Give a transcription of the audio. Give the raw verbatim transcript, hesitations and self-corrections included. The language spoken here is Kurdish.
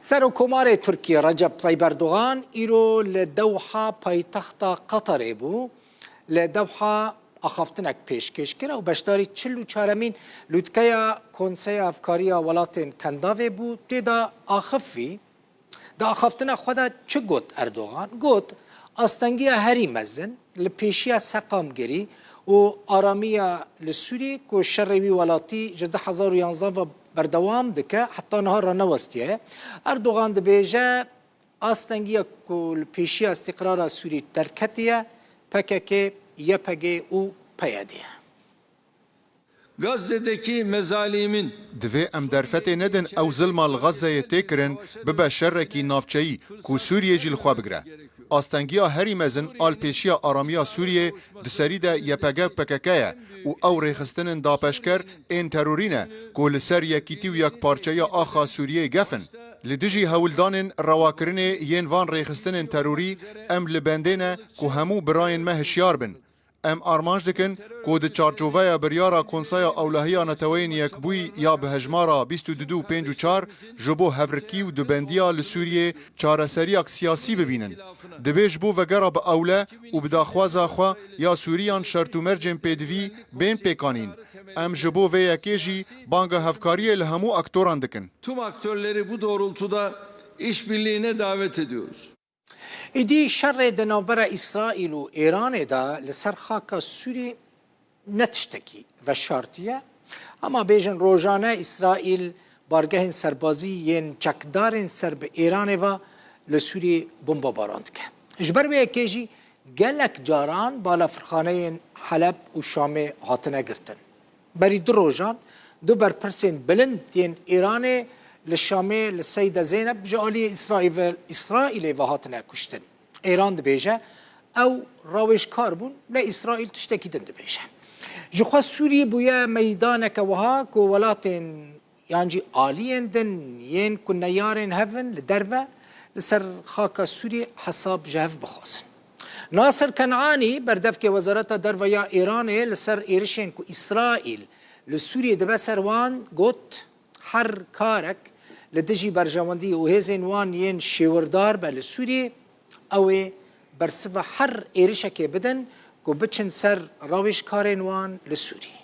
Serokkomarê Tirkiyê Recep Tayyip Erdogan îro li Dewha paytexta Qatarê bû. Li Dewha axaftinek pêşkêş kir û beşdarî çil û çaremîn lûtkeya Konseya Hevkariya Welatên Kendavê bû. Tê de axifî. Di axaftina xwe de çi got Erdogan? Got, astengiya herî mezin li pêşiya seqamgirî û aramiya li Sûriyê ku şerê wî welatî ji du hezar û yanzdeh ve berdewam dike, heta niha ranewestiye. Erdogan dibêje, astengiya ku li pêşiya îstîqrara Sûriyê derketiye, P K K, Y P G û P Y D ye. Gazze'deki mezalimin Divê em derfetê nedin ew zilma li Xezzeyê tê kirin bibe şerekî navçeyî ku Sûriyê jî li xwe bigire. Astengiya herî mezin a li pêşiya aramiya Sûriyê di serî de Y P G û P K K ye û ew rêxistinên dapeşker ên terorî ne ku li ser yekîtî û yekparçeyiya axa Sûriyeyê gef in. Li dijî hewldanên rewakirinê yên van rêxistinên terorî em li bendê ne ku hemû birayên me hişyar bin. Em armanc dikin ku di çarçoveya biryara Konseya Ewlehiya Neteweyên Yekbûyî ya bi hejmara bîst û du û pênc û çar ji bo hevrikî û dubendiya li Sûriyê çareseriyak siyasî bibînin. Divê ji bo vegera bi ewle û bi daxwaza xwe ya Sûriyan şert û mercên pêdivî bên pêkanîn. Em ji bo vê yekê jî banga hevkariyê li hemû aktoran dikin. Tüm aktörleri bu doğrultuda işbirliğine davet ediyoruz. Êdî şerê di navbera Îsraîl û Êranê de li ser xaka Sûrî ne tiştekî veşartî ye. Hema bêjin rojane Îsraîl bargehên serbazî yên çekdarên ser bi Êranê ve li Sûrî bombebaran dike. Ji ber wê yekê jî gelek caran balafirxaneyên Heleb û Şamê hatine girtin. Berî du rojan du berpirsên bilind yên Îranê li Şamê li Seyde Zeynep ji aliyê Îsraîl ve, Îsraîlê ve hatine kuştin. Îran dibêje ew rawêjkar bûn, lê Îsraîl tiştekî din dibêje. Ji xwe Sûrî bûye meydaneke wiha ku welatên yan jî aliyên din yên ku neyarên hev in li derve li ser xaka Sûrî hesab ji hev bixwazin. Nasir Kenanî, berdevkê Wezareta Derve ya Îranê, li ser êrişên ku Îsraîl li Sûriyê dibe ser wan got, her karek li dijî berjewendî û hêzên wan yên şêwirdar be li Sûriyê, ew ê bersiva her êrişekê bidin ku biçin ser rawêjkarên wan li Sûriyê.